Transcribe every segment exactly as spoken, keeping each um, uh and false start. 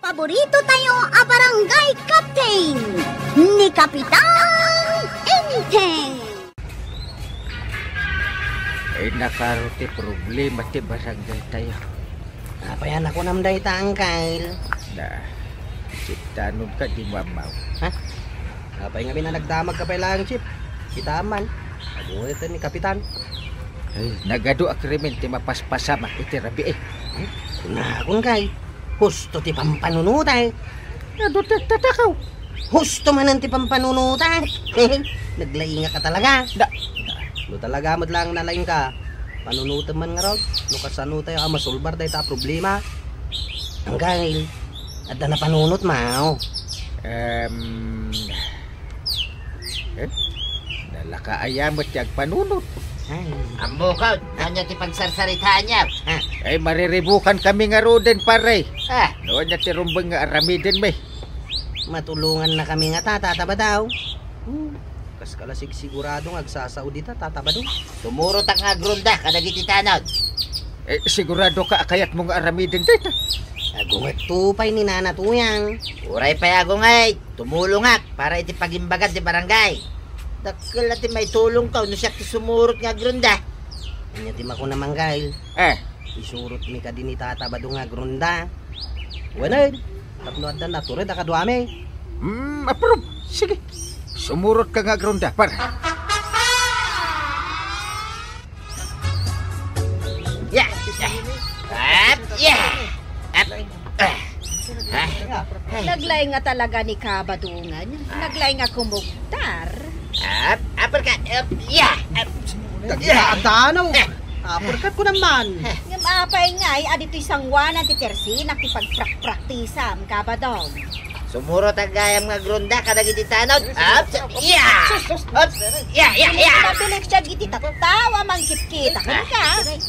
Paborito tayo a barangay captain, ni Kapitan Enteng. Ay, nakaro ti problema ti barangay tayo. Apay a nakunam dayta, Angkel? Na, sitanon ka di mamaw. Ha? Apay ngamin a nagdamag ka pay laeng, Chief? Kita man. Aguet ni Kapitan. Ay, nagadu a krimen ti mapaspasamak iti rabii. Kunakon kay, husto ti pampanunotek. Adu ti tatakaw. Husto manen ti pampanunotek. Naglaingak ka talaga. Da. No talaga met laeng nalaing ka, panunotem man ngarud. No kasano tayo a masolbar dayta a problema. Angkel, adda napanunot, maw? Em, Eh? Nalaka aya met ti agpanunot. Ay. Ammokon, ania ti pagsarsaritaanyo? Ah. Ay, mariribukan kami ngaruden, pare. Ah. No ania ti rumbeng nga aramiden mi? Matulonganna kami ngata, Tata Badaw. Hmm. Kas ka la sigsigurado nga agsasao dita, Tata Badaw. Sumurotak nga agronda kadagiti tanod. Eh, sigurado ka a kayatmo nga aramiden dayta? Agungayto pay ni Nana Tuyang. Uray pay agungay. Tumulongak para iti pagimbagan ti barangay. Dakkel a ti maitulongko no siak ti sumurot nga agronda. Ania ti makunam, Angkel? Eh. Isurotmi kadi ni Tata Badong nga agronda. Wen, tapno adda natured a kaduami. Hmm, approve. Sige. Sumurotka nga agronda, par. Ya! Ya! Ap! Ya! Ap! Ah! Ah! Naglaing nga talaga ni Kabadongan. Naglaing nga kumugtar. Ap! Uppercut! Ap! Ya! Ap! Dagita a danaw! Uppercut ko naman! Ngem apay ngay a ditoy sanguanan ti tersinak ti pagprakpraktisam, Kabadong? Sumurotak gayam nga agronda kadagiti tanod. Ups! Ya! Ups! Ya! Ya! Ya! Mabilik siya giti tattao a mangkitkita kenka.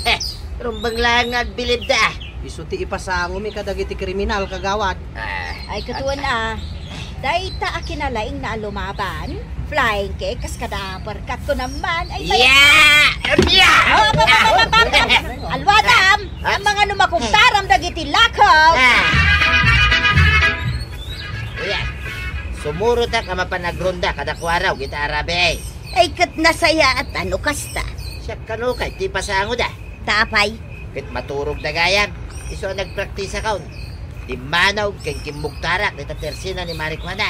Eh, rumbeng laeng nga agbilibda. Isu ti ipasangomi kadagiti kriminal, kagawad. Ah. Ay, katuan a. Dayta a kinalaingna a lumaban, flying kick, kas kada uppercut ko naman. Ay, may- Yeah! Yeah! Oh, pa, pa, pa, pa, pa, pa. Alwadam! Ang mga numakugtaram dagiti lakaw! Ah. Uya, sumurotak a mapan agronda kadakuaraw, gita arabe. Ay, ket nasayaat a no kasta. Siak kano kay ti pasangoda. Ta apay? Ket maturogda gayam. Isu a nagpraktisakon. Dimmanog ken kimmugtarak dita tersina ni Marijuana.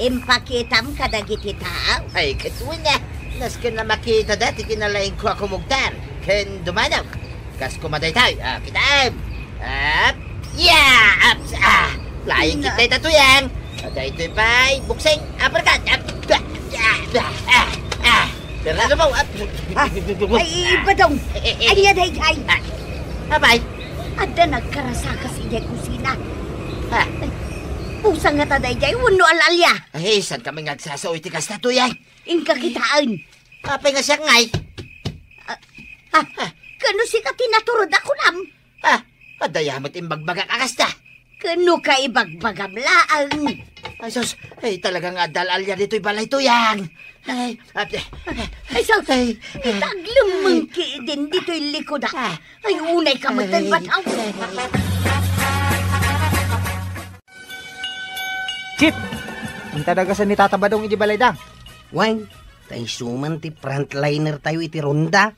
Impakitam kadagiti tao? Ay, ket wen a. Nasken a makitada ti kinalaingko a kumugtar ken dumanog. Kas kuma daytoy, ah, kitaem. Ap, ya, ap, ah, flying kick dayta, Tuyang. Ah, daytoy pay, boxing, uppercut. Ap, ah, ah, ah, ah. Pero ano ba? Ap, ah, ay, Badong. Eh, eh, eh. Ania dayjay? Ah, apay? Adda nagkarasakas idiay kusina. Ah. Ay, pusa ngata dayjay, wenno al-alia? Ay, saan kami nga agsasao iti kasta, Tuyang? Inka kitaen. Apay nga siak ngay? Ah, ah, kano sika ti natured a kunam? Ah, adda ya met imbagbagak a kasta. Kano ka ibagbagam laeng? Ay, sus, ay, talaga nga adda al-alia ditoy balay, Tuyang. Ay, ah, ay, sus, ay, ay, itaglemmeng ki din ditoy likuda. Ah. Ay, unay ka met, ay, Badaw. Chief, inta dagasen ni Tata Badong idi balayda. Wen, ta isu man ti frontliner tayo iti ronda.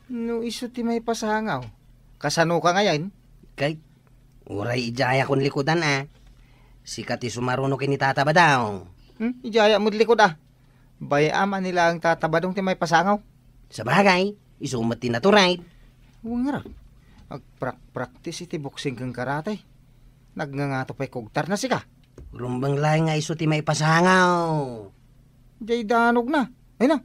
No isu ti maipasangaw, kasano ka ngayen? Kay, uray idiayakon likudan a. Sika ti sumaruno ken ni Tata Badong. Hmm? Idiayak met likud a. Bay-am a ni laeng Tata Badong ti maipasangaw. Sabagay, isu met ti natured. Wen ngarud, agprak-practice iti boxing ken karate. Nagngangato pay kugtar na sika. Rumbeng laeng nga isu ti maipasangaw. Jay danog na. Ay na,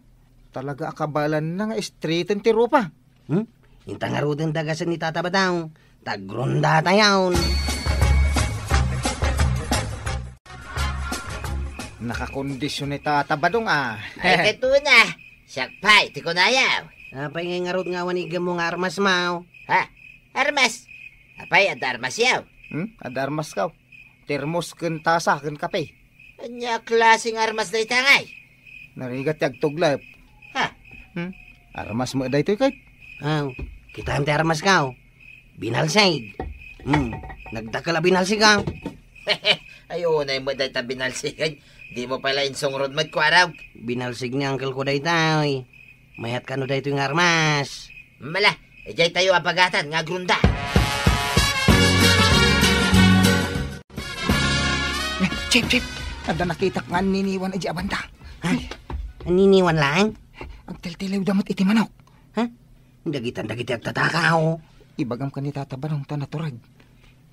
talaga a kabaelanna nga streeten ti rupa. Hmm? Inta ngaruden dagasen ni Tata Badong. Tagronda tayon. Nakakondisyon ni Tata Badong, ah. Ay, katuon a. Siak pay ti kunayaw. Apay ngay ngarud nga awan igemmo nga armas, maw? Ha? Armas? Apay, adda armas yaw? Hmm? Adda armas kaw. Termos ken tasa ken kape. Ania a klase nga armas dayta ngay? Narigat ti agtuglep. Ha? Hmm? Armas met daytoy, kayt? Aw, kitaem ti armas kaw. Binalsig. Hmm, nagdakkel a binalsig, ah. Ay, unay met dayta binalsigen. Dimo pay la insungrod met, Kuarog. Binalsig ni uncle ko dayta, oy. Mayat kano daytoy nga armas. Mala, idiay tayo a bagatan nga agrunda. Eh, Chep, Chep, adda nakitak nga anniniwan idiay a banda. Ha? Anniniwan laeng? Agtiltiliwda met iti manok. Ha? Dagitan dagiti agtatakaw. Ibagam ken ni Tata Badong ta natureg.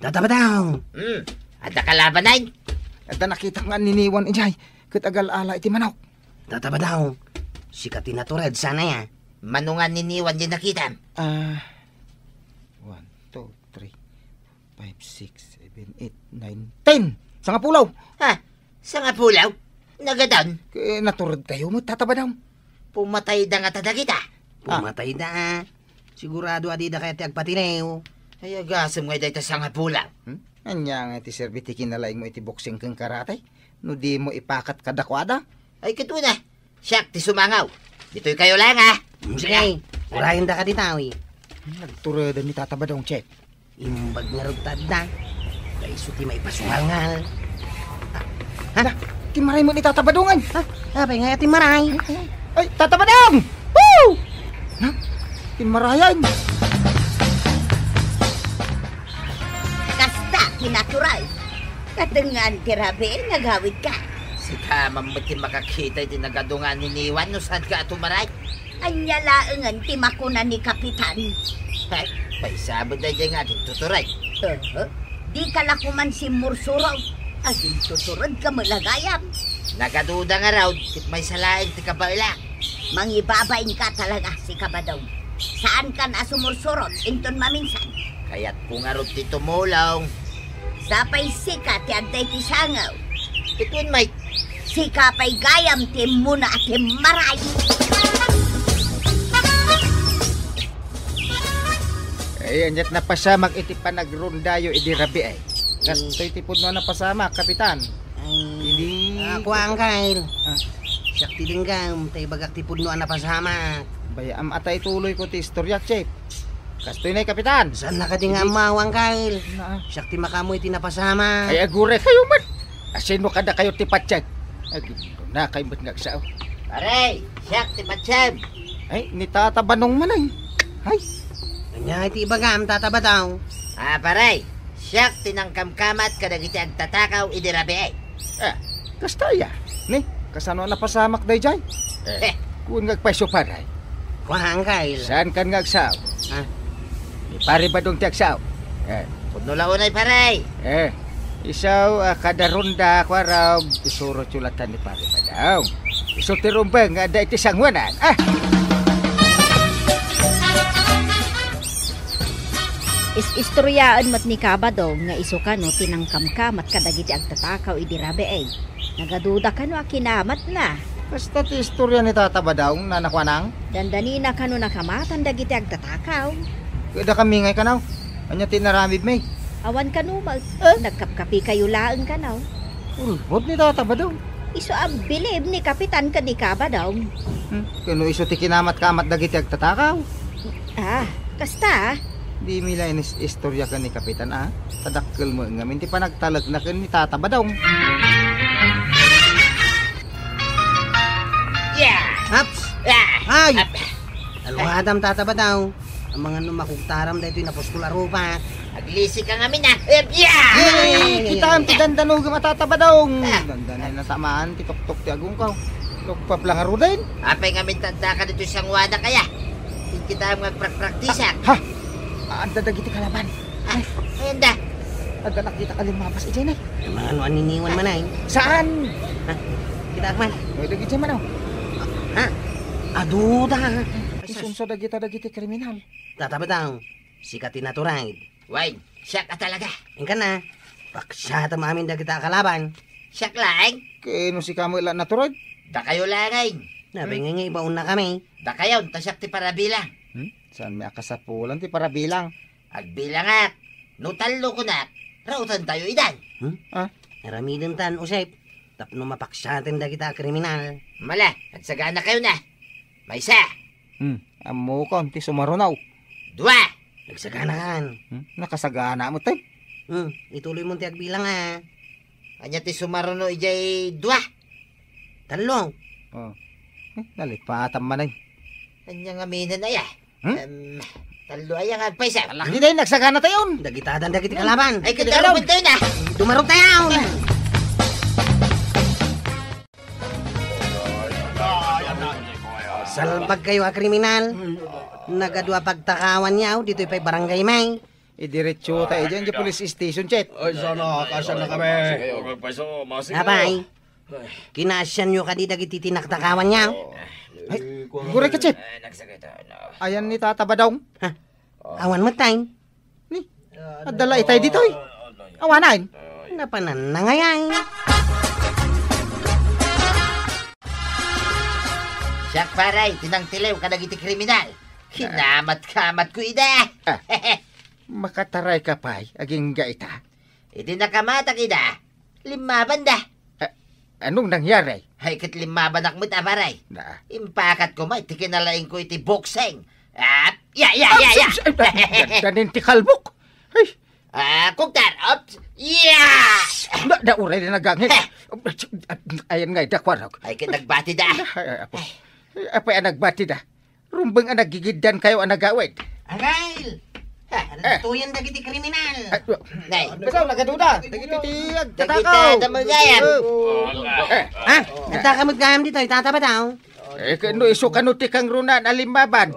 Tata Badong! Hmm, adda kalabanen? Adda nakitak nga anniniwan idiay, ket agal-ala iti manok. Tata Badong, sika ti natured, saan aya? Mano nga anniniwan diay nakitam? Ah, one, two, three, five, six, seven, eight, nine, ten! Sangapulo! Ha? Sangapulo? Nagadaw? Eh, natured tayo met, Tata Badong. Pumatayda ngata dagita? Ah. Pumatayda, ah. Sigurado a dida kayat ti agpatiliw. Ay, agasem nga dayta sangapulo. Hmm? Ania nga ti serbi ti kinalaingmo iti boksing ken karate? No dimo ipakat kadakuada? Ay, ket una, siak ti sumangaw. Ditoy kayo laeng, ha? Mm, sige. Urayenda kadi tawi. Nagturedan ni Tata Badong, Chep. Imbag ngarud ta adda. Ta isu ti maipasungalngal. Ha? Na, timmaray met ni Tata Badong. Ha? Apay nga timmaray? Ay, Tata Badong! Woo! Na, timmarayan. Kasta ti natural. Katengngaan ti rabii nga agawidka. Sika man met ti makakita iti nagadu nga anniniwan no saanka a tumaray. Ania laengen ti makuna ni Kapitan? Ay, paisabet daydiay nga agintutured. Aha. Dika la koman simmursurot. Agintuturedka met la gayam. Nagaduda ngarud, ket maysa laeng ti kabaelak. Mangibabainka talaga, sika Badong. Saankan a sumursurot inton maminsan. Kayatko ngarud ti tumulong. Sapay sika ti agdaydi sangaw. Ket wen, Mike. Sika pay gayam ti immuna a timmaray. Ay, aniat napasamak iti panagrondayo idi rabii, ay. Kastoy ti pudno a napasamak, Kapitan. Ay, idi, ah, kuan, Kyle. Ah. Siak ti denggem, ta ibagak ti pudno a napasamak. Bay-am a ta ituloyko ti istorya, Chef. Kastoy nay, Kapitan. Saan na kadi nga ammawang, Kyle? Na, ah. Siak ti makaammo iti napasamak. Ay, aguray kayo met. Asino kadakayo ti patsyag? Agimno na kay met nga agsao. Pare, siak ti patsyag. Ay, ni Tata Banong man ay. Ay. Ania ti ibagam, Tata Badong? Ah, pare, siak ti nangkamkamat kadagiti agtatakaw idi rabii. Ah, kasta aya? Ni, kasano a napasamak daydiay? Eh. Eh. Kun nga agpayso, pare. Kuan, Kyle. Saankan nga agsao? Ah. Ni Pare Badong ti agsao. Eh. Pudno la unay, pare. Eh. Isu a kada ronda, Kuarog, isurotyo latta ni Pare Badong. Isu ti rumbeng nga adda iti sanguanan. Ah! Is-istoryaen met ni Kabadong nga isu kano ti nangkamkamat kadagiti agtatakaw idi rabii. Nagaduda kano a kinamatna. Kasta ti istorya ni Tata Badong, Nana Kuanang? Dandanina kano nakamatan dagiti agtatakaw. Ket dakami ngay kano? Ania ti inaramidmi? Awan kano met. Eh? Nagkapkapikayo laeng kano. Ulbod ni Tata Badong. Isu a bilib ni Kapitan ken ni Kabadong. Hmm, kano isu ti kinamat-kamat dagiti agtatakaw? Ah, kasta? Dimi la inis-istorya ken ni Kapitan, a? Ta dakkel met ngamin ti panagtalekna ken ni Tata Badong. Yeah! Aps! Ah! Ay! Ap-, Alwadam, Tata Badong. Amangan no makugtaram daytoy napuskol a rupak. Aglisik ka ngamin, a. Eh, yeah! Ay, ay, ay, ay, kitaem ti dandanogem a Tata Badong. Ah. Dandanay natamaan ti tuktok ti agungkaw. Lugpap la ngaruden. Apay ngamin ti addaka ditoy sanguanak aya? Ket kitaem nga agprakpraktisak. Ha? Adda dagiti kalaban. Ay, ay, anda? Adda nakitak a limmabas idiay, nay. Ay, mga ano, anniniwan man ay. Saan? Ha? Kitaem man. Ay, dagiti man, oh. Ha? Aduda. Isunso dagita dagiti kriminal. Tata Badong, sika ti natured. Wen, siak a talaga. Inka na. Paksiatem amin dagita a kalaban. Siak laeng? Ket no sika met la natured? Dakayo laeng. Napay nga nga ibaonnakami. Dakayo, ta siak ti parabilang. Hmm? Saanmi a kasapulan ti parabilang? Agbilangak. No tallo kunak, rautentayo idan. Hmm? Ah? Aramidenta, Josep, tapno mapaksiaten dagita a kriminal. Mala, agsaganakayo na. Maysa. Hmm, ammokon ti sumaruno. Dua. Nagsaganakan. Hmm, nakasagana met, eh. Hmm, ituloy mo ti agbilang, a. Ania ti sumaruno idiay dua? Tallo. Oh. Eh, nalipatan manen. Ania ngamin aya? Hmm? Em, tallo aya nga agpaysa. Ala, di tayo nagsagana tayon. Dagitadan dagiti kalaban. Ay, kita ruben tayo na. Dumarog tayo. Salbag kayo a kriminal. Nagadua pagtakawan yaw, ditoy pay barangay may. Idiretso tayo dyan, dyan police station, Chet. Ay, sana, kasana kami. Abay, kinasian yo kadi dagiti tinaktakawan yaw? Ay, guray ka, Chet. Ayan ni Tata Badong. Ha? Awan met tayo. Ni, adda la itay ditoy. Awanan. Napanan na ngay. Siak, pare, ti nangtiliw kadagiti kriminal. Kinamat-kamat ko ida. Ah. Makataray ka pay, agingga ita. Iti nakamatak ida, limmaban da. Ah, anong nangyari? Ay, ket limmabanak met a, pare. Na. Impakat ko met ti kinalaing ko iti boksing. Ah, ya, ya, ya, ya. Danin ti kalbok. Ay. Ah, kugtar. Oops. Ya! Na, nauray na nagangin. Heh. Ayan nga, ida, kuarog. Ay, ket nagbati da. Ay, ay, apo. Ay, apo, ay, nagbati da. Rumbeng a nagigiddan kayo a nagawid. Angay! Ha, eh. Tuyan dagiti kriminal. Ay, wa- Nay. Bitaw, nagaduda. Dagiti ti agtatakaw. Dagiti ti agtatakaw. Eh. Ha? Nagtakamot gayam dito, itata ba daw? Eh, kano iso kano ti kang runa na limaban?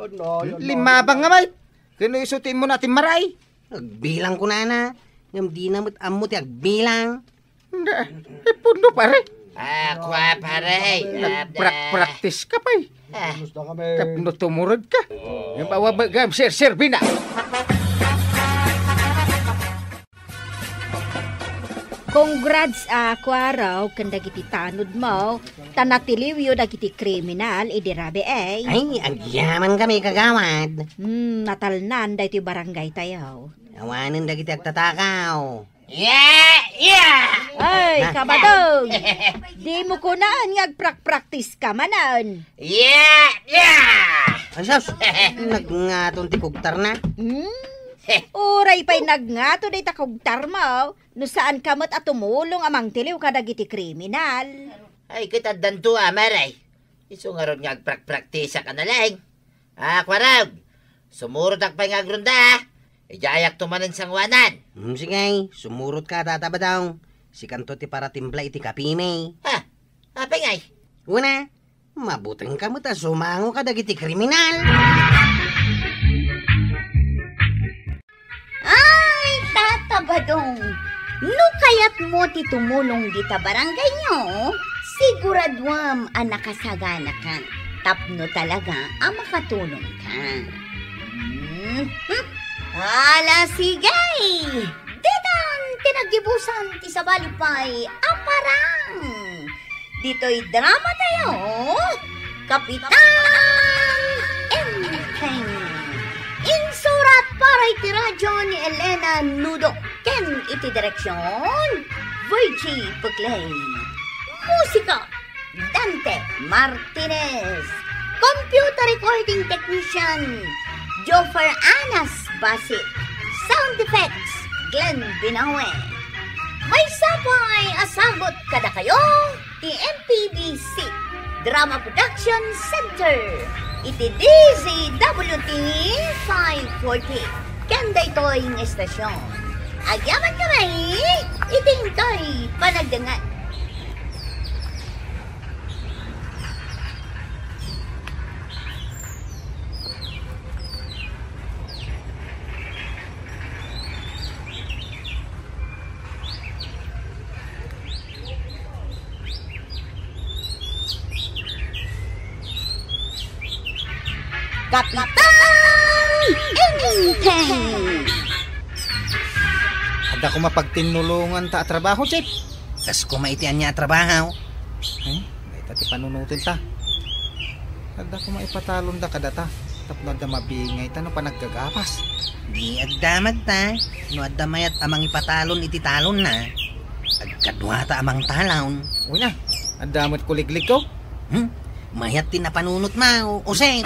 Limaban nga may. Kano iso ti mo natin maray? Agbilang ko nana. Ngam di na mo't ammo ti agbilang. Hindi. Ipunno, pare. Ah, kua, pare. Nagprak-practice ka pa eh. Ah. Tapno tumurod ka. Yung bawa ba, gam, sir, sir, bina. Congrats, ah, Kuaraw, ken dagiti tanod mo, ta natiliwyo dagiti kriminal idi rabii, eh. Ay, agyaman kami, kagawad. Hmm, natalnan daytoy barangay tayo. Awanen dagiti agtatakaw. Yeah! Yeah! Ay, na. Kabadong! Di mo kunaan nga agprakpraktis ka manen. Yeah! Yeah! Ay, sus! Nagngaton ti kugtar na. Hmm? Uray pay nagngato dayta kugtar mo, no saan ka met a tumulong a mangtiliw kadagiti kriminal. Ay, ket addanto, a, maray. Isu ngarud nga agprakpraktisak a nalaing. Ah, Kuarog, sumurotak pay nga agronda, ah. Idiayakto manen sanguanan. Hmm, sige, sumurot ka, Tata Badong. Sikanto ti paratimpla iti kapimi. Ha? Apay ngay? Una, mabuteng ka met a sumango kadagiti kriminal. Ay, Tata Badong, no kayatmo ti tumulong dita barangayyo, siguraduam a nakasaganaka tapno talaga a makatulongka. Hmm, hmm. Ala, sige! Ditan ti naggibusan ti sabali pay a parang. Ditoy drama tayo, Kapitan Enteng. Insurat para iti radyo ni Elena Nudo ken iti direksyon, Virgie Puclay. Musika, Dante Martinez. Computer recording technician, Joffer Anas Basit. Sound effects, Glenn Binawe. Maysa pay a sagut kadakayo ti M P B C Drama Production Center iti D Z W T five forty. Ken daytoy nga estasyon, agyaman kami iti intoy panagdangan. Kapitan Enteng! Adda koma pagtinnulonganta a trabaho, Chief. Kas koma iti ania a trabaho? Eh, dayta ti panunotenta. Adda koma ipatalonda kadata tapno adda mabingayta no panaggagapas. Di agdamagta no adda mayat a mangipatalon iti talonna. Agkaduata a mangtalon. Unya, adda met kuligligko? Hmm? Mayat ti napanunotmo, Jose.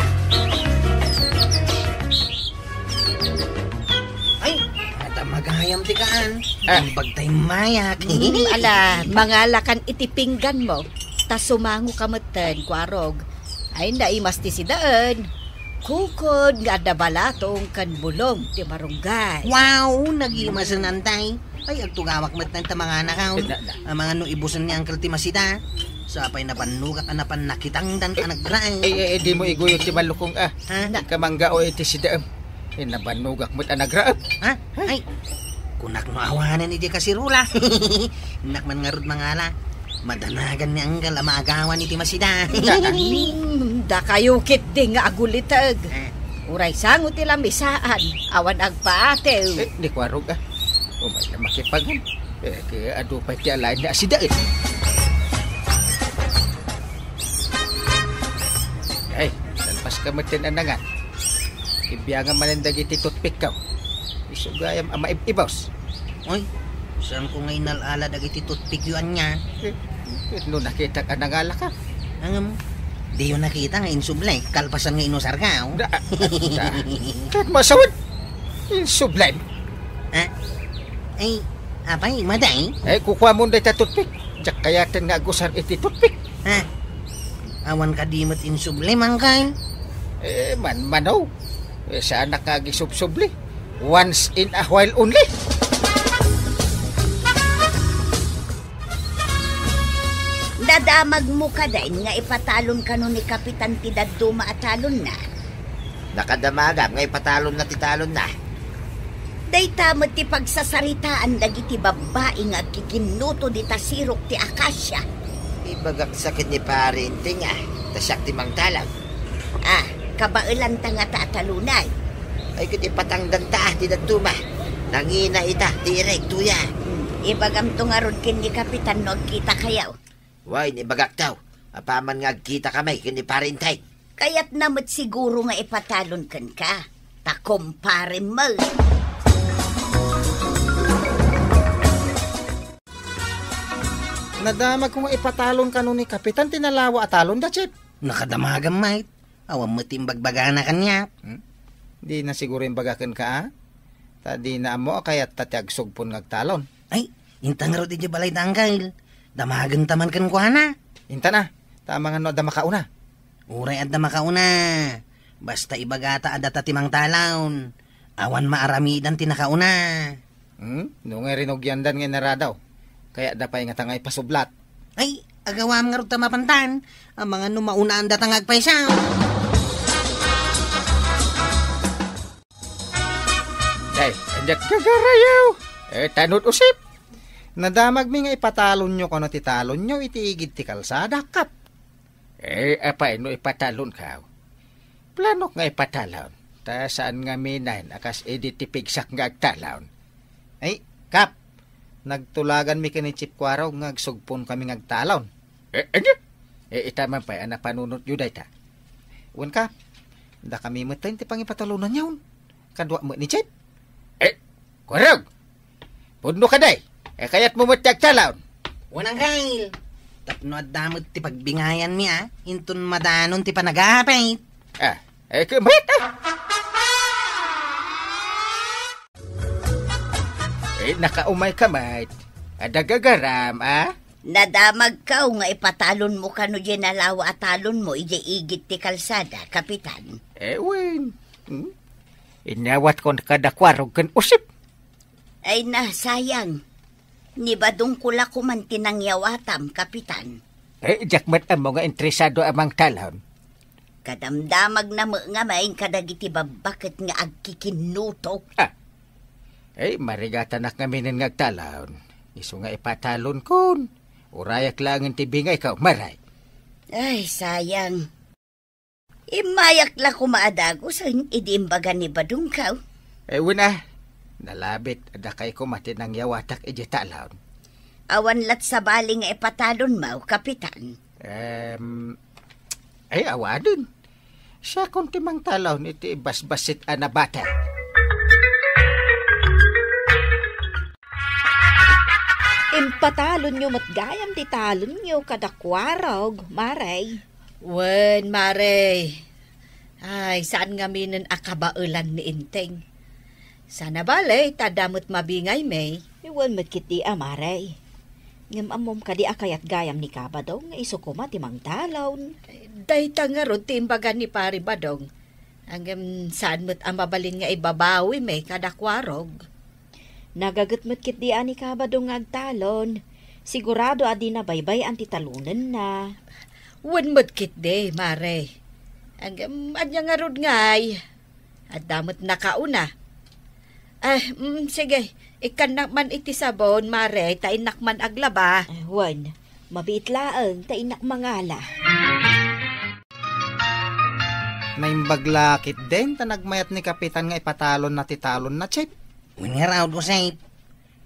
Ay, adda magayam ti kaan. Ah. Imbag tay mayak. Mm, ala, mangalakan iti pingganmo. Ta sumangoka metten, Kuarog. Ay, naimas ti sidaen. Kukod nga adda balatong ken bulong ti marunggay. Wow, nagimasen, Antay. Ay, agtugawak met ta manganakaw. Na, na. Amangan no ibusen ni Uncle ti masida. Sapay nabannogak a napan nakitangdan a nagraem. Ay, ay, ay, dimo iguyo ti malukong, ah. Ha? Ika manggao iti sidaem. Eh, nabannogak met a nagraem. Ha? Ay, kunak no awanen iti kasirula. Innak man ngarud mangala. Madanagan ni Uncle a maagawan iti masida. Hmm, dakayo ketdi nga aguliteg. Eh. Uray sango ti lamisaan, awan agpaatew. Eh, ni Kuarog, ah. Umay na makipagan. Eh, kaya adu pay ti alaen nga asidaen. Ay, salpas ka met ten anangan. Ibiangan manen dagiti toothpick ko. Isu gayam a maib-ibos. Oy, saan ko nga inal-ala dagiti toothpick yo anya? Eh, no nakitak a nangalaka. Angem, diyo nakita nga insubli, kalpasan nga inusar ka, oh. Da, da. Ket masawad. Insubli. Ha? Ay, apay, maday? Eh, kukuamon dayta toothpick. Diak kayaten nga agusar iti toothpick. Ha? Awan kadi met insubli, Mangkal? Eh, man, mano? Eh, saanak nga agisubsubli. Once in a while only. Nadamagmo kadi nga ipatalon kano ni Kapitan ti dadduma a talonna? Nakadamagam nga ipatalonna ti talonna. Dayta met ti pagsasaritaan dagiti babbai nga agkikinnuto dita sirok ti akasia. Ibagak sa ken ni Pare Enteng, ah, ta siak ti mangtalon. Ah, kabaelanta ngata a talonay. Ay, ket ipatangdanta, ah, ti dadduma. Nangina ita, ti irek, tuya. Hmm, ibagamto ngarud ken ni Kapitan no agkitakayo. Wen, ibagakto, apaman nga agkitakami ken ni Pare Enteng. Kayatna met siguro nga ipatalon kenka, ta kumparem met. Nadamagko nga ipatalon kano ni Kapitan ti nalawa a talonda, Chief. Nakadamagam, mate. Awan met ti imbagbagana kaniak. Hmm? Dina siguro imbaga kenka, a? Ta dina ammo a kayatta ti agsugpon nga agtalon. Ay, inta ngarud idiay balay da, Uncle. Damagenta man kenkuana. Inta na, ta amangan no adda makauna. Uray adda makauna. Basta ibagata a data ti mangtalon. Awan maaramidan ti nakauna. Hmm? No nga rinugiandan nga inaradaw, kayatda pay ngata nga ipasublat. Ay, agawam ngarud ta mapantan. Amangan no maunaan data nga agpaysa. Day, aniak gagarayaw. Eh, tanod usip. Nadamagmi nga ipatalonyo kano ti talonyo iti igid ti kalsada, Kap. Eh, apay no ipatalonkaw? Planok nga ipatalon, ta saan ngamin a kas idi ti pigsak nga agtalon. Ay, Kap, nagtulaganmi ken ni Chief Kuarog nga agsugponkami nga agtalon. Eh, ania? Eh, ita man pay a napanunotyo dayta. Wen, Kap, dakami metten ti pangipatalonanyon. Kadua met ni Chief. Eh, Kuarog! Pudno kadi? Eh, kayatmo met ti agtalon? Wen, Uncle. Tapno adda met ti pagbingayanmi, a, inton madanon ti panagapit. Ah, eh, kumet, ah. Eh, nakaumayka met. Adda gagaram, a? Nadamagko nga ipatalonmo kano diay nalawa a talonmo idiay igid ti kalsada, Kapitan. Eh, wen. Hmm? Inyawatko kada Kuarog ken usip. Ay na, sayang. Ni Badong ko la koman ti nangyawatam, Kapitan. Eh, diak met ammo nga interesado a mangtalon. Kadamdamagna met ngamin kadagiti babbaket nga agkikinnuto. Ah. Eh, marigatanak ngaminen nga agtalon. Isu nga ipatalonkon. Urayak laengen ti bingayko, maray. Ay, sayang. Immayak la koma a dagusen idi imbaga ni Badongko. Eh, wen a, nalabit a dakay koma ti nangyawatak idiay talon. Awan lat sabali nga ipatalonmo, Kapitan. Em, ay, awanen. Siakon ti mangtalon iti basbasit a nabate. Impatalonyo met gayam ti talonyo kada Kuarog, Mare. Wen, Mare. Ay, saan ngaminen a kabaelan ni Enteng. Sana bale, ta adda met mabingaymi. Wen met ketdi a, Mare. Ngem ammom kadi a kayat gayam ni Ka Badong nga isu koma ti mangtalon? Dayta ngarud ti imbaga ni Pari Badong. Ngem saan met a mabalin nga ibabawimi kada Kuarog. Nagaget met ketdi a ni Ka Badong nga agtalon. Sigurado a dina baybay-an ti talonenna. Wen met ketdi, Mare. Ngem ania ngarud ngay? Adda met nakauna. Ah, mm, sige. Ikkannak man iti sabon, Mare, ta innak man aglaba. Ah, wen, mabiit laeng ta innak mangala. Naimbag la ketdin ta nagmayat ni Kapitan nga ipatalonna ti talonna, Chief. Wen ngarud, Josep.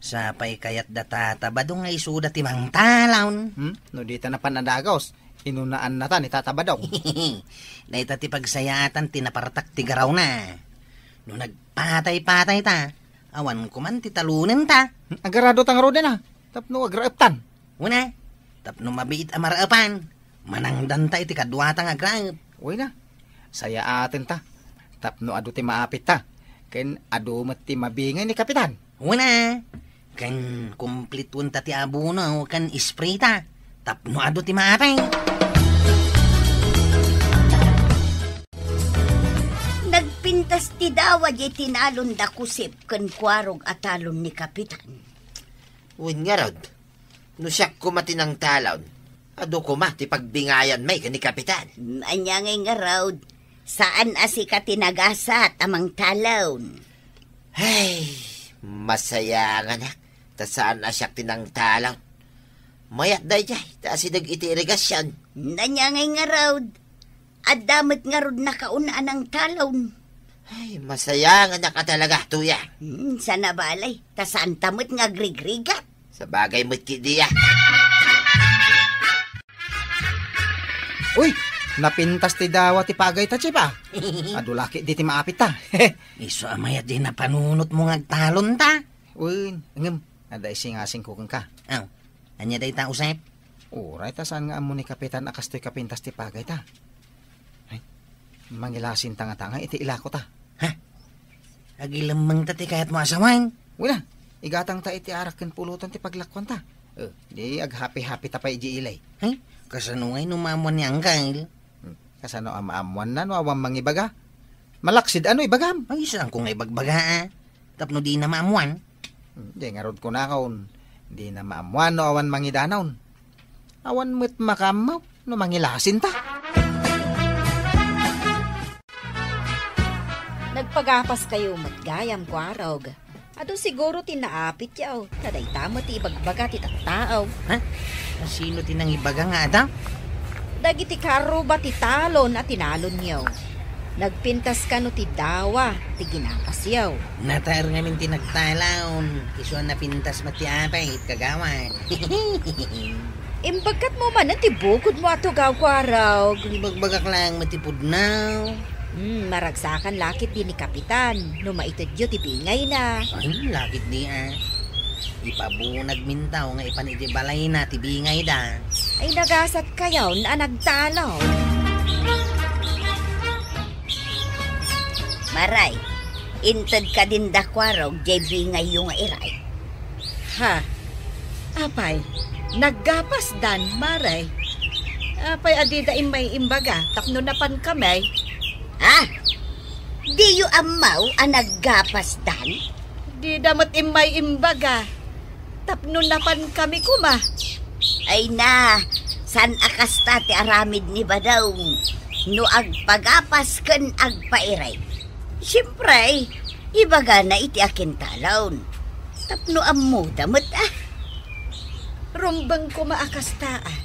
Sapay kayat da Tata Badong nga isuda ti mangtalon. Hmm? No dita napan a dagus, inunaannata ni Tata Badong. Dayta ti pagsayaatan ti napartak ti garawna. No nagpatay-patayta, awan koman ti talonenta. Hmm? Agaradota ngaruden a, tapno agraeptan. Wen a, tapno mabiit a maraepan, manangdanta iti kaduata nga agraep. Wen a, sayaatenta, tapno adu ti maapitta, ken adu met ti mabingay ni Kapitan. Wen a, ken kumplituenta ti abono ken isprayta, tapno adu ti maapi. Nagpintas ti dawa diay tinalon da Kusip ken Kuarog a talon ni Kapitan. Wen ngarud, no siak koma ti nangtalon, adu koma ti pagbingayanmi ken ni Kapitan. Mm, ania ngay ngarud? Saan a sika ti nagasat a mangtalon? Ay, masayanganak, ta saan a siak ti nangtalon. Mayat daydiay, ta asideg iti irigasion. Mm, ania ngay ngarud? Adda met ngarud nakauna a nangtalon. Ay, masayanganak a talaga, Tuyang. Hmm, sana balay, ta saanta met nga agrigrigat. Sabagay met ketdi a. Uy, napintas ti dawa ti pagayta, Chief a. Adu la ketdi ti maapitta. Isu a mayat diay napanunotmo nga agtalonta. Wen, ngem, adda isingasingko kenka. Aw, ania dayta, Josep? Uray ta saan nga ammo ni Kapitan a kastoy kapintas ti pagayta. Ay, mangilasinta ngata ngay iti ilakota. Ha? Agilemmengta ti kayatmo a sawen? Wen a, igatangta iti arak ken pulotan ti paglakuanta. Eh, di aghapi-hapita pay idiay ili. Ay, kasano ngay no maammuan ni Angkel? Hmm, kasano a maammuanna no awan mangibaga? Malaksid a no ibagam. Ay, saanko nga ibagbaga a. Tapno dina maammuan. Hmm, di ngarud kunakon, dina maammuan no awan mangidanon. Awan met makaammo no mangilasinta. Nagpagapaskayo met gayam, Kuarog. Adu siguro ti naapityo, ta dayta met ti ibagbaga ti tattao. Ha? Sino ti nangibaga nga adda? Dagiti karuba ti talon a tinalonyo. Nagpintas kano ti dawa ti ginapasyo? Nataer ngamin ti nagtalon. Isu a napintas met ti apay, kagawad. Imbagkatmo manen ti bukodmo a tugaw, Kuarog. Ibagbagak laeng met ti pudno. Hmm, maragsakan la ketdi ni Kapitan no maitedyo ti bingayna. Ay, la ketdi a. Ipabunagminto nga ipan iti balayna ti bingayda. Ay, nagasatkayon a nagtalon. Maray, inted kadin da Kuarog diay bingayyo nga iray. Ha? Apay, naggapasdan, Maray? Apay a dida immay imbaga tapno napankami? Ha? Diyo ammo a naggapasdan? Dida met immay imbaga tapno napankami koma. Ay na, saan a kasta ti aramid ni Badong? No agpagapas ken agpairik, siempre, ibagana iti akintalon. Tapno ammoda met a. Rumbeng koma a kasta a.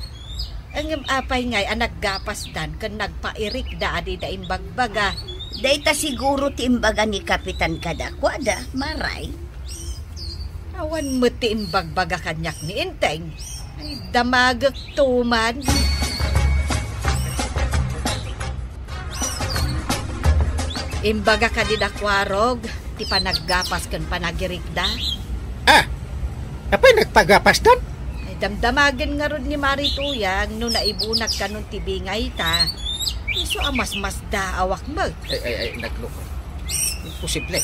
Ngem apay ngay a naggapasdan ken nagpairikda a dida imbagbaga? Dayta siguro ti imbaga ni Kapitan kadakuada, Maray. Awan met ti imbagbaga kaniak ni Enteng. Ay, damagekto man. Imbaga kadi da Kuarog ti panaggapas ken panagirikda? Ah! Apay nagpagapasdan? Ay, damdamagen ngarud ni Mari Tuyang no naibunag kanon ti bingayta. Isu a masmasdaawak met. Ay, ay, ay, nagloko. Imposible.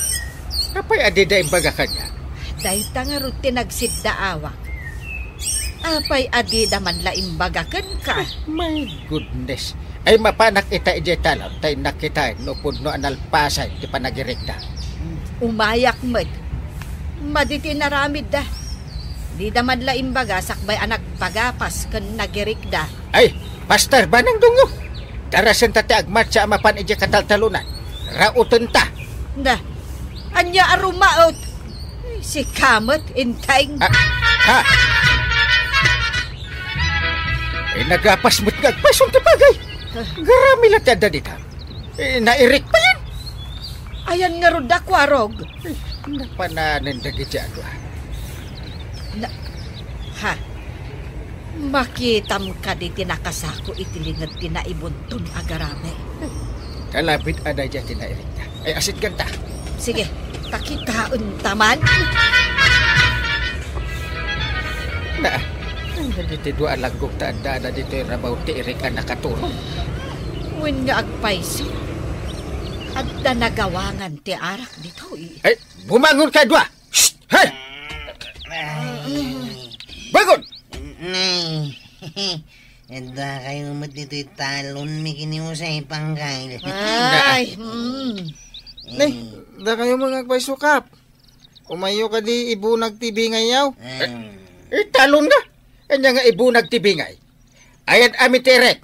Apay a dida imbaga kaniak? Dayta ngarud ti nagsiddaawak. Apay a dida man la imbaga kenka? My goodness. Ay, mapanak ita idiay talon, ta innak kitaen no pudno a nalpasen ti panagirikda. Umayak met. Madi ti inaramidda. Dida man la imbaga sakbay a nagpagapas ken nagirikda. Ay, Pastor, banang dungo. Darasenta ti agmatsa a mapan idiay kataltalonan. Rautenta. Na, ania a rumaot? Sika met, Enteng. Ah, ha? Eh, nagapas met nga agpayson ti bagay. Ah. Garami la ti adda dita. Eh, nairik payen. Ayan ngarud da, Kuarog. Eh, napananen dagiti adua. Na, ha? Makitam kadi ti nakasako iti linged ti naibunton a garami? Kalabit a daydiay ti nairikda. Ay, asitganta. Sige, pakitaenta man. Na, ay, dagiti dua a langgong ta addada ditoy rabaw ti irik a nakaturong. Wen nga agpayso, adda nagawangan ti arak ditoy. Ay, bumangon kayo dua! Shh! Hey! Ay. Bangon! Nay, adda kayo met ditoy talon mi kini Jose Pangkay. Ay, mm. Nay, adda kayo met nga agpayso, Kap. Umayo kadi ibunag ti bingayyo. Ah. Eh, eh, talon nga. Ania nga ibunag ti bingay? Ayan amin ti irek.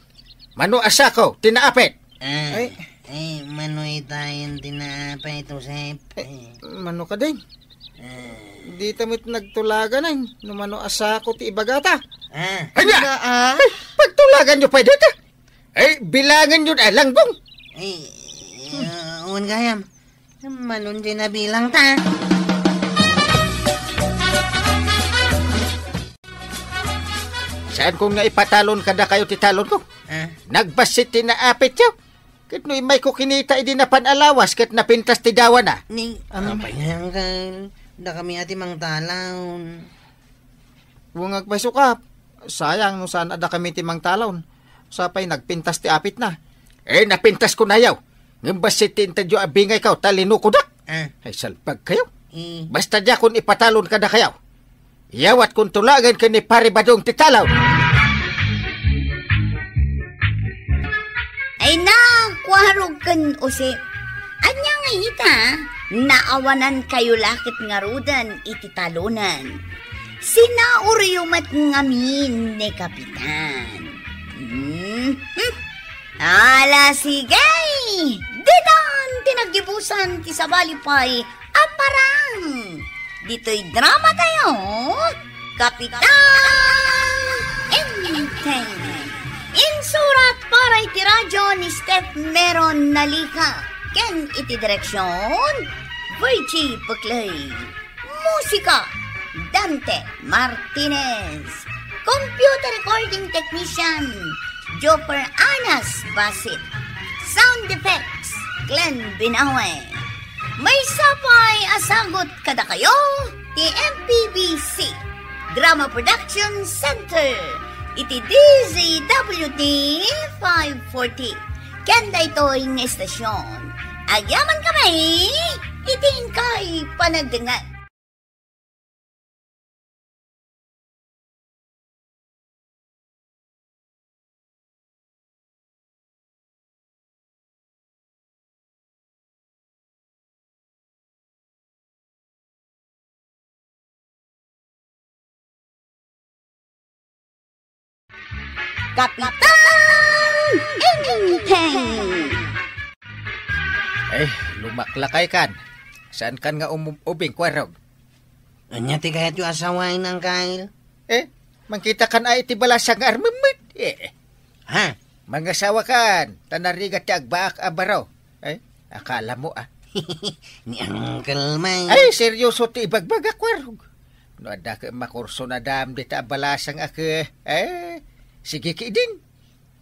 Mano a sako ti naapit. Ah, Ay. Ay, mano itayen ti naapit, Josep? Eh, Eh. mano kadin? Ah. Dita met nagtulagan ay, no mano a sako ti ibagata. Ah. Ania? Nga, ah. Ay, pagtulagan nyo pa dita? Ay, bilangan nyo na langgong. Ay, ah, wen gayam. Manon ti nabilang ta. Saan ko nga ipatalon kada kayo ti talon ko? Ah? Nagbassit ti naapit yo. Ket no imay ko kinita idi napan a lawas ket napintas ti dawana. Ni, Am- apay nga, uncle? Da kami a ti mangtalon. Wen nga agpayso, Kap. Sayang no saan a da kami ti mangtalon. Sapay nagpintas ti apitna. Eh, napintas ko nayaw. Ngem bassit ti intedyo a bingay kaw, ta linukodak. Ah. Ay, salbag kayo. Eh. Basta diakon ipatalon kada kayaw. Iyawat kon tulagen ken ni Pare Badong ti talon. Ay na, Kuarog ken Jose. Ania nga ita, naawanan kayo la ket ngaruden iti talonen. Sinauryo met ngamin ni Kapitan. Mhm. Ala, sige! Ditan ti naggibusan ti sabali pay a parang ditoy drama tayo, Kapitan Enteng. Insurat para iti radyo ni Steph Meron Nalica ken iti direksyon, Virgie Peclay. Musika, Dante Martinez. Computer recording technician, Joper Anas Basit. Sound effects, Glenn Binawe. Maysa pay a sagut kadakayo ti M P B C Drama Production Center iti D Z W T five forty. Ken daytoy nga estasyon, agyaman kami iti inkay panagdengngeg. Kapitan Enteng! Eh, lumaklakay kan. Saan kan nga umub-, ubing, Kuarog? Ania ti kayatyo a sawen, Uncle? Eh, mangkita kan ay iti balasang nga armemmit. Eh. Ha? Mangasawa kan, ta narigat ti agbaak a baro. Eh, akala mo, ah. Ni Uncle man. Ay, seryoso ti ibagbaga, Kuarog. No adda ka makurso na dam dita a balasang a ke, eh, sige ki din.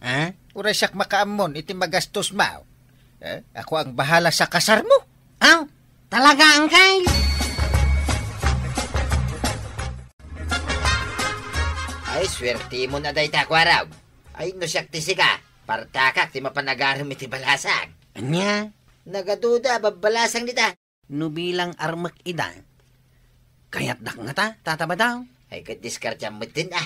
Ah? Uray siak makaammon iti magastos mao. Eh, ako ang bahala sa kasar mo. Aw, talaga, Uncle? Ay, swertimon a dayta, Kuarog. Ay, no siak ti sika, partakak ti mapan agaram iti balasang. Ania? Nagaduda, babbalasang dita. No bilang armek ida, Kayatdak ngata, Tata Badong. Ay, ket diskarteam metten, a.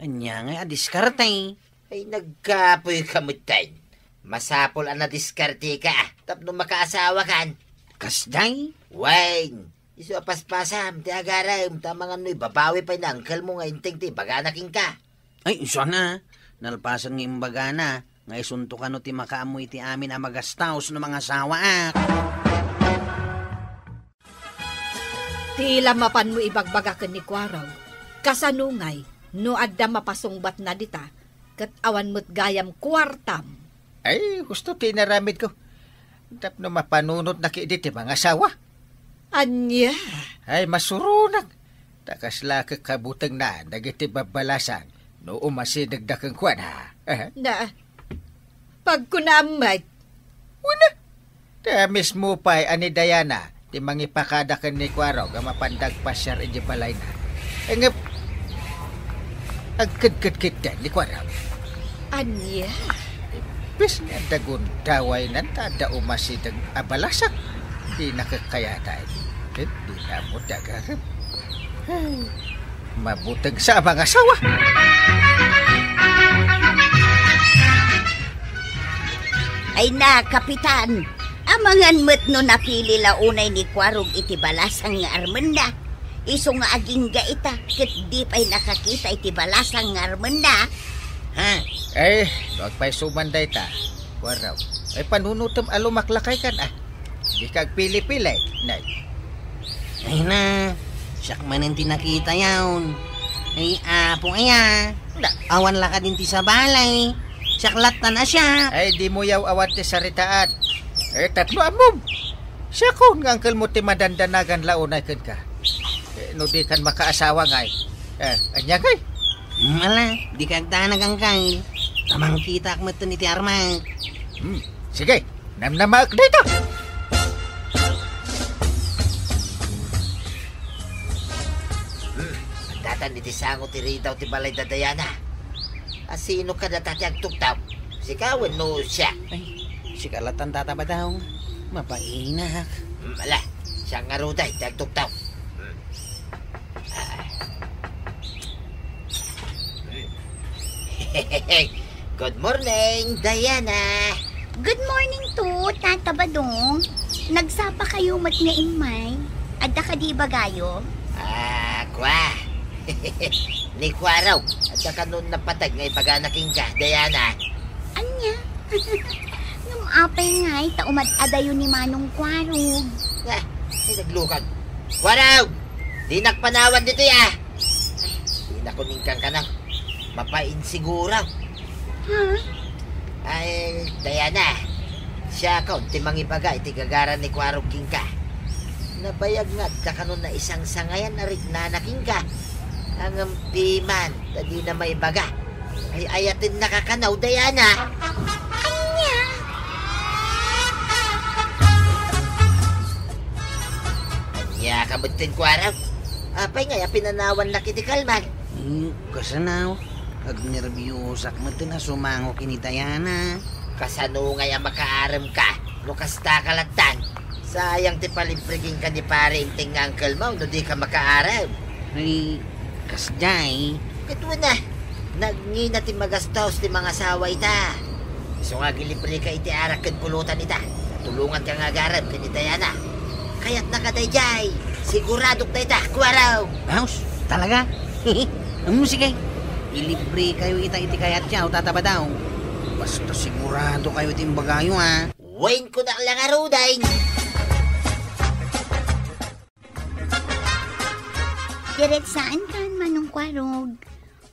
Ania ngay a diskarte? Ay, nagkapoyka metten. Masapul a nadiskarteka tapno makaasawakan. Kasdiay? Wen, isu a paspasam ti agarem, ta amangan no ibabawi pay ni uncle mo nga inteng ti ibagana kenka. Ay, isu a, nalpasen nga imbagana nga isunto kano ti makaammo iti amin a magastaos no mangasawaak. Ti la mapanmo ibagbaga ken ni Kuarog, kasano ngay no adda mapasungbatna dita, ket awan met gayam kuartam? Ay, husto ti inaramidko. Tapno mapanunotnak idi ti mangasawa. Ania? Ay, masuronak. Ta kasla kakabutengna dagiti babbalasang no umasidegda kenkuana. Na, pagkunaam met. Wen a, ta mismo pay a ni Diana ti mangipakada ken ni Kuarog a mapanda agpasiar idiay balayna. Ngem, agkedkedkitdan ni Kuarog. Ania? Imbes nga adda gundawaynan ta adda umasideg a balasang, dina kakkayatan. Ket dina ammo ti agarem. Ay, mabuteng sa a mangasawa. Ay na, Kapitan, amangan met no napili la unay ni Kuarog iti balasang nga armenna. Isu nga agingga ita, ket di pay nakakita iti balasang nga armenna. Ha? Eh, no agpayso man dayta, Kuarog. Ay, panunotem a lumaklakaykan, a. Dika agpili-pili, nay. Ay na, siak manen ti nakitayon. Ay, apo aya. Na. Awan la kadin ti sabali. Siak lattan a siak. Ay, dimo yaw-awan ti saritaad. Eh, tapno ammom. Siakon nga uncle mo ti madandanagan la unay kenka. Eh, no dikan makaasawa ngay. Eh, ania ngay? Hmm, ala, dika agdanag, uncle. Ta mangkitaak metten iti armak. Hmm, sige. Namnamaek dayta! Hmm, addatan iti sango ti ridaw ti balay da Diana. A, sino kadata ti agtuktok? Sika wenno siak? Ay, sika lattan, Tata Badong. Mapainak. Hmm, ala, siak ngarud ti agtuktok. Hmm. Ah. Hmm. Good morning, Diana. Good morning to, Tata Badong. Nagsapa kayo met nga immay. Adda kadi ibagayo? Ah, kua. Ni Kuarog, adda kanon napateg nga ibagana kenka, Diana. Ania? Ngem apay ngay ta umad-adayo ni Manong Kuarog? Ah, ay, naglukan. Kuarog! Dinak panawan ditoy, a. Ay, dinak uning kankana. Mapainsiguro. Ha? Ay, Diana, siakon ti mangibaga iti gagara ni Kuarog kenka. Nabayag nga adda kanon naisangsangayan a riknana kenka. Ngem piman, ta dina maibaga. Ay, ayatennaka kano, Diana. Ania? Ania ka metten, Kuarog? Apay ngay a pinanawannak iti kalman? Hmm, kasano? Agnerbiosak metten a sumango ken ni Diana. Kasano ngay a makaaremka no kastaka lattan? Sayang ti palibre kenka ni Pare Enteng nga uncle mo no dika makaarem. Ay, kasdiay. Ket wen a, nagngina ti magastos ti mangasawa ita. Isu nga agilibreka iti arak ken pulutan ita. Tulonganka nga agarem ken ni Diana. Kayatnaka daydiay. Siguradok dayta, Kuarog. Aws, talaga? Hmm, sige. Ilibrekayo ita iti kayatyo, Tata Badong. Basta siguradokayo iti imbagayo, a. Wen, kunak la ngaruden. Diretsaankan, Manong Kuarog.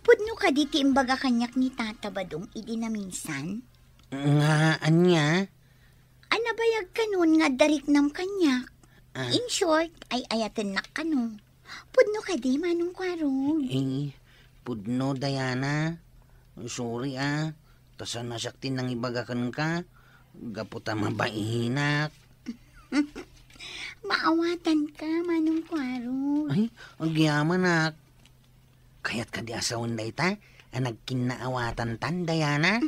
Pudno kadi ti imbaga kaniak ni Tata Badong idi naminsan? Nga ania? A, nabayag kanon nga adda riknam kaniak. Ah. In short, ay-ayatennak kano. Pudno kadi, Manong Kuarog? Eh, pudno, Diana. Sorry, a. Ta saan a siak ti nangibaga kenka, gapu ta mabainak. Maawatanka, Manong Kuarog. Ay, agyamanak. Kayat kadi a sawen dayta a nagkinnaawatantan, Diana?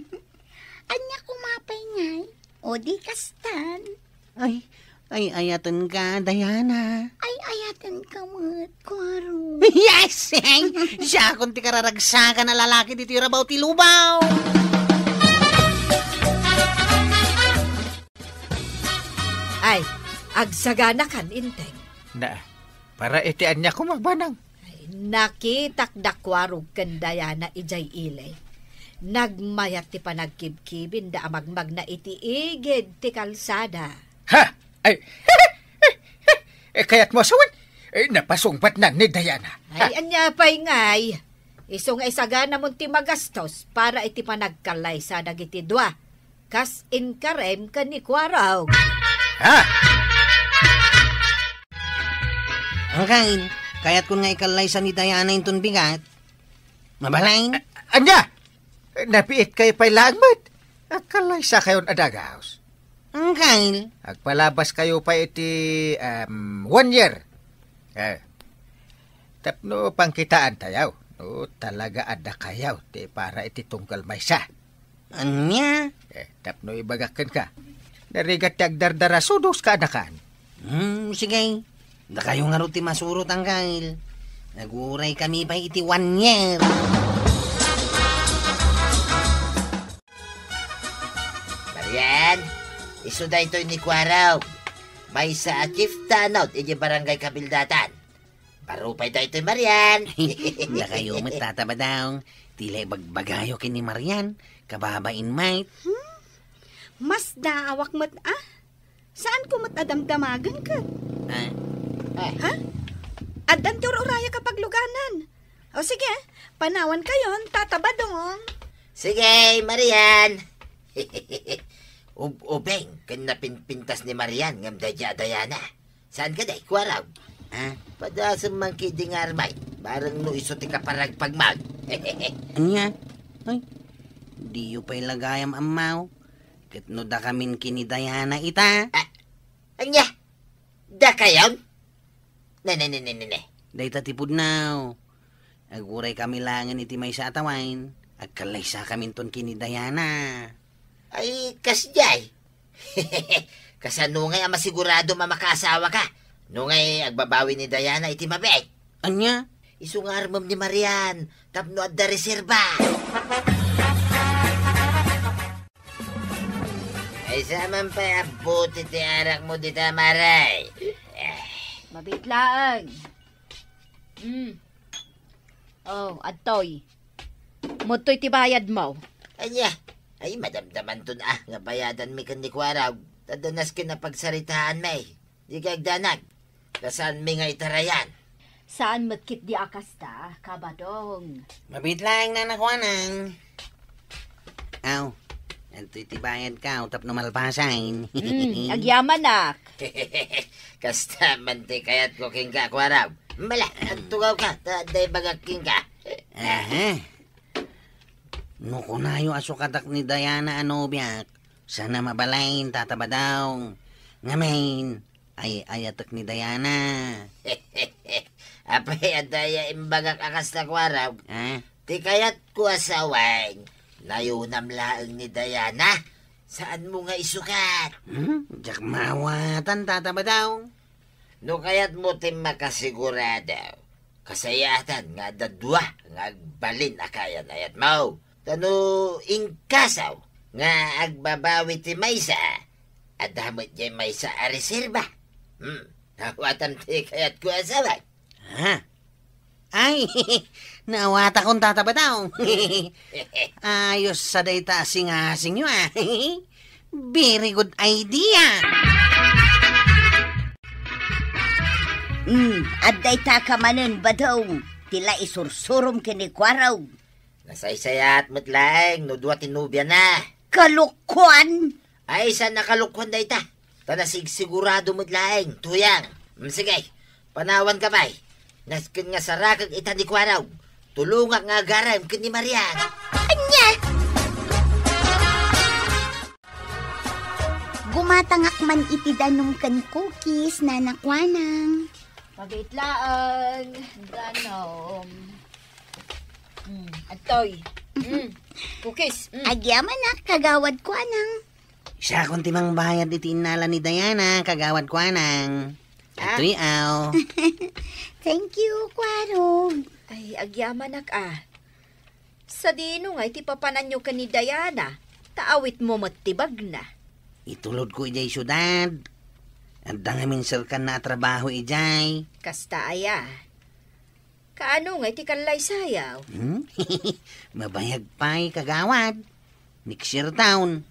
Ania koma pay ngay? O di kastan. Ay, Ay-ayatenka, Diana. Ay-ayatenka met, Kuaro. Yes! Siakon ti kararagsakan a lalaki ditoy rabaw ti lubaw. Ay, agsaganakan, Inteng. Na, para iti ania koma, Manang? Ay, nakitak da Kuarog ken Diana idiay ili. Nagmayat ti panagkibkibinda a magmagna iti igid ti kalsada. Ha? Ay, eh, kayatmo a sawen? Eh, napasungbatnan ni Diana. Ay, ania pay ngay? Isu nga isaganamon ti magastos para iti panagkallaysa dagiti dua. Kas inkarem ken ni Kuarog. Ha? Angkel, kayatkon nga ikallaysa ni Diana inton bigat. Mabalin? A-, ania? Napiitkay pay laeng met. Agkallaysakayon a dagus. Angkel. Agpalabaskayo pay iti, um, one year. Eh, tapno pangkitaantayo, no talaga a dakayo ti para iti tunggal maysa. Ania? Eh, tapno ibagak kenka, narigat ti agdardara, sudos kaanakan. Hmm, sige. Dakayo ngarud ti masurot, Angkel. Aguray kami pay iti one year. Marian, isu daytoy ni Kuarog. Maysa a chief tanod iti barangay Kabildatan. Baro pay daytoy, Marian. Dakayo met, Tata Badong. Ti la ibagbagayo ken ni Marian, kababain met. Hmm? Masdaawak met, a? Saanko met a damdamagen ket? Ah. Ah. Ha? Addan ti ur-urayak a pagluganan. O sige, panawankayon, Tata Badong. Sige, Marian. Ub-ubing ken napinpintas ni Marian ngem daydi a Diana. Saan ka, day, Kuarog? Ah? Padasem man ketdi nga armay, bareng no isu ti kaparagpagmo. Ania? Ay, diyo pay la gayam ammo. Ket no dakamin ken ni Diana ita? Ah, ania? Dakayon? Ne, ne, ne, ne, ne, ne. Dayta ti pudno. Aguray kami laengen iti maysa a tawen. Agkallaysakaminton ken ni Diana. Ay, kasdiay. Kasano ngay a masiguradom a makaasawaka? No ngay, agbabawi ni Diana iti mabiit. Ania? Isu nga armem ni Marian, tapno adda reserba. Ay, sa man pay a buti ti arakmo dita, Mare. Eh. Mabiit laeng. Mm. Oh, adtoy. Adtoy ti bayadmo. Ania? Ay, madamdamanton a nga bayadanmi ken ni Kuarog. Ta adda nasken a pagsaritaanmi. Dika agdanag. Ta saanmi nga itarayan. Saan met ketdi a kasta, Kabadong. Mabiit laeng, Nana Kuanang. Aw, adtoy ti bayadko tapno malpasen. Mm, agyamanak. Kasta man ti kayatko kenka, Kuarog. Mala, agtugawka, ta adda ibagak kenka. Aha. No kunayo a sukatak ni Diana a nobiak, saan a mabalin, Tata Badong. Ngamin, ay-ayatek ni Diana. Apay, adda aya imbagak a kasta, Kuarog? Ah? Ti kayatko a sawen, nayunam laeng ni Diana. Saanmo nga isukat? Hmm? Diak maawatan, Tata Badong. No kayatmo ti makasigurado, kasayaatan nga adda dua nga agbalin a kayan-ayatmo. Ta no inkaso nga agbabawi ti maysa, adda met diay maysa a reserba. Hmm, awatam ti kayatko a sawen. Ha? Ay, naawatakon, Tata Badong. Ayos sa dayta a singasingyo, a. Very good idea. Hmm, adda ita ka manen, Badong. Ti la isursurom ken ni Kuarog. Nasaysayaat met laeng no dua ti nobiana. Kalokoan! Ay, saan a kalokoan dayta? Ta nasigsigurado met laeng, Tuyang. Mm, sige, panawanka pay. Nasken nga sarakek ita ni Kuarog. Tulongak nga agarem ken ni Marian. Ania? Gumatangak man iti danum ken cookies, Nana Kuanang. Pagitlaang danum. Mm, adtoy. Mm, cookies. Mm. Agyamanak, Kagawad Kuanang. Siakon ti mangbayad iti innala ni Diana, kagawad Kuanang. Ah. Itoy, aw. Thank you, Kuarog. Ay, agyamanak, ah. Sadino nga iti papananyo ken ni Diana, ta awitmo met ti bagna? Itulodko idiay siudad. Adda ngamin serkanna a trabaho idiay. Kasta aya? Kaano nga iti kallaysayaw? Hmm? Mabayag pay, kagawad. Next year taon.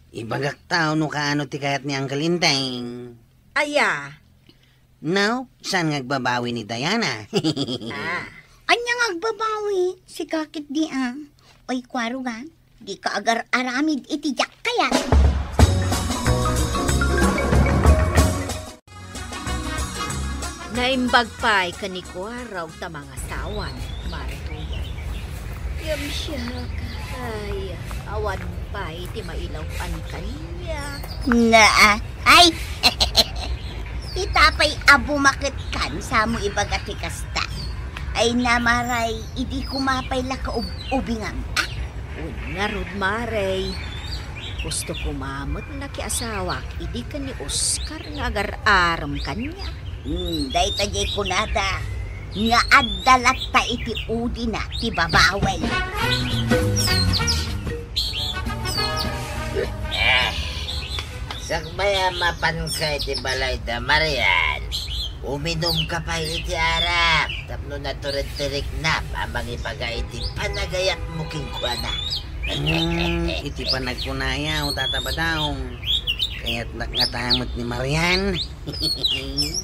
Ibagak taon no kaano ti kayat ni Uncle Enteng. Aya? No, saan nga agbabawi ni Diana? Ah. Anya nga agbabawi? Sika ketdi, ah. Oy, Kuarog, ah. Dika agar-aramid iti diak kayat. Naimbag pay ken ni Kuarog ta mangasawan, Mare Tuyang. Ngem siak, ay, awan pay ti mailaw-an kaniak. Naa, ay, ita pay a bumaketkan, samo ibaga ti kasta. Ay, namaray, idi koma pay la kaub-, ubingam, ah? Wen ngarud, Mare. Gusto koma met nakiasawak idi ken ni Oscar nga agar-arem kaniak. Hmm, dayta diay kunada nga adda latta iti udina ti babawen. Eh, sakbay a mapanka iti balay da Marian, uminumka pay iti arak tapno natured ti riknam a mangibaga iti panagayatmo kenkuana. Hmm, iti panagkunayo, Tata Badong, kayatnak ngata met ni Marian.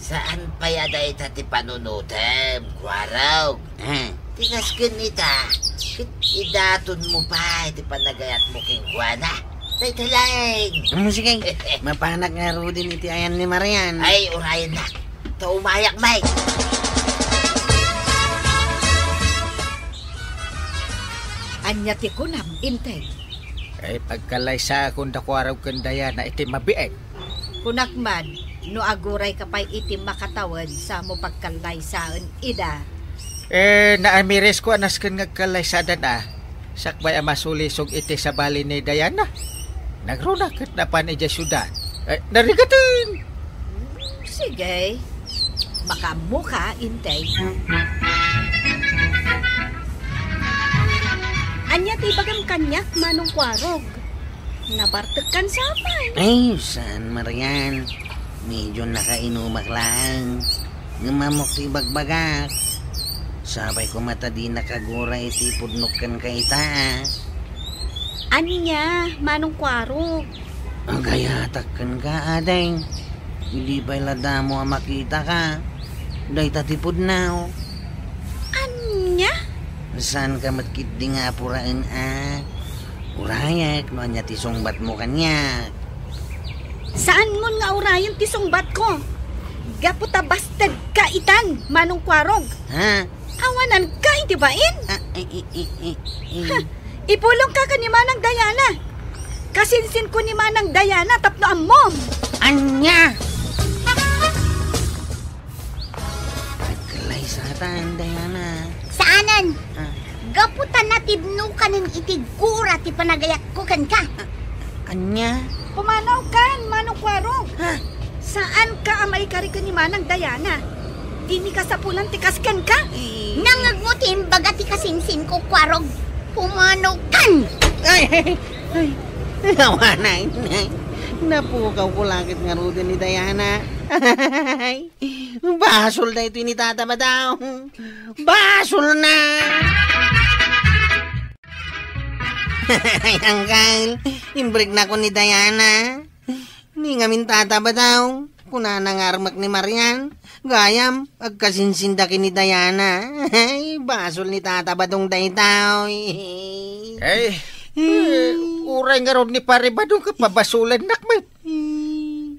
Saan pay a dayta ti panunotem, Kuarog? Ah. Ti kas ken ita, ket idatonmo pay ti panagayatmo kenkuana. Dayta laeng. Hmm, sige. Mapanak ngaruden iti ayan ni Marian. Ay, urayennak. Ta umayak, Mike. Ania ti kunam, Enteng? Ay, pagkallaysaakon da Kuarog ken Diana iti mabiit. Kunak man, no agurayka pay iti makatawen, samo pagkallaysaen ida. Eh, naamirisko a nasken nga agkallaysadan a, sakbay a masulisog iti sabali ni Diana. Nagruna ket napan idiay siudad. Eh, narigaten! Sige. Makaammoka, Enteng. Ania ti ibagam kaniak, Manong Kuarog? Nabartekkan sapay. Ay, saan, Marian. Medyo nakainumak laeng. Ngem ammok ti ibagbagak. Sapay koma ta dinaka aguray iti pudnok kenka ita. Ania, Manong Kuarog? Agayatak kenka, ading. Idi pay la damo a makitaka, dayta ti pudno. Ania? Saanka met ketdi nga apuraen a. Urayek no ania ti sungbatmo kaniak. Saanmon nga urayen ti sungbatko. Gapu ta bastedka itan, Manong Kuarog. Ha? Awananka iti bain? Ah, eh, eh, eh, eh, eh. Ha, ipulongka ken ni Manang Diana. Kasinsinko ni Manang Diana tapno ammom. Ania? Nagkalaysatan, Diana. Saanen? Ah. Gapu ta natibnokanen iti gura ti panagayatko kenka. Ania? Pumanawkan, Manong Kuarog. Ha? Saanka a maikari ken ni Manang Diana. Dimi kasapulan ti kas kenka. Eh. Nangngegmo ti imbaga ti kasinsinko, Kuarog. Pumanawkan! Ay, ay, ay. Awanen, ay. Napukawko la ket ngaruden ni Diana. Ay, basol daytoy ni Tata Badong. Basolna! Ay, Uncle, imbriknakon ni Diana. Ni ngamin, Tata Badong, kunana nga armek ni Marian, gayam, agkasinsinda ken ni Diana. Ay, basol ni Tata Badong daytoy. Ay, eh, uray ngarud ni Pare Badong ket pabasolennak met.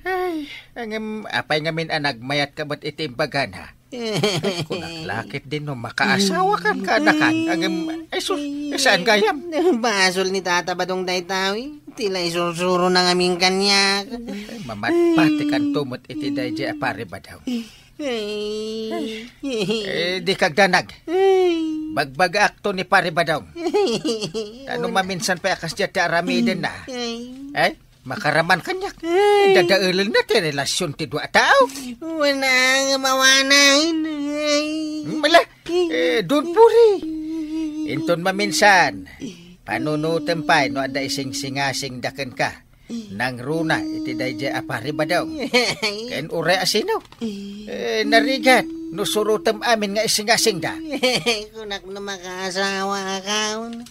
Ay, ngem, apay ngamin a nagmayatka met iti imbagana? Ay, kunak la ketdi no makaasawakan kanakan, ngem, ay sus, eh, saan gayam? Basol ni Tata Badong daytoy, ti la isursurona ngamin kaniak. Ay, mamatpatikanto met iti daydiay a Pare Badong. Ay. Eh, dika agdanag. Ay. Bagbagaakto ni Pare Badong. Ta no maminsan pay a kasdiay ti aramidenna. Ay. Eh? Makaraman kaniak. Ay. Dadaelenna ti relasyon ti dua a tao. Wala nga mawanan. Ay. Mala, eh, don't worry. Inton maminsan, panunotem pay no adda isingsingasingda kenka. Nangruna iti daydiay a paribadong. Ken uray a sino. Eh, narigat, no surotem amin nga isingasingda. Kunak no makaasawa akon.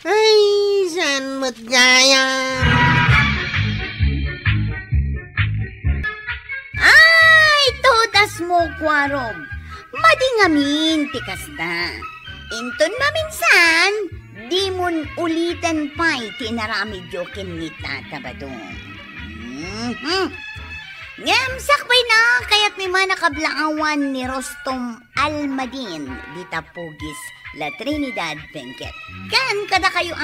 Ay, saan met gayam? Ay, todas mo, Kuarog. Madi ngamin ti kasta. Inton maminsan, dimon uliten pay ti inaramidyo ken ni Tata Badong. Mhm. Ngem sakbayna, kayatmi man a kablaawan ni Rostom Almadin, dita Pugis, La Trinidad, Benguet. Ken kadakayo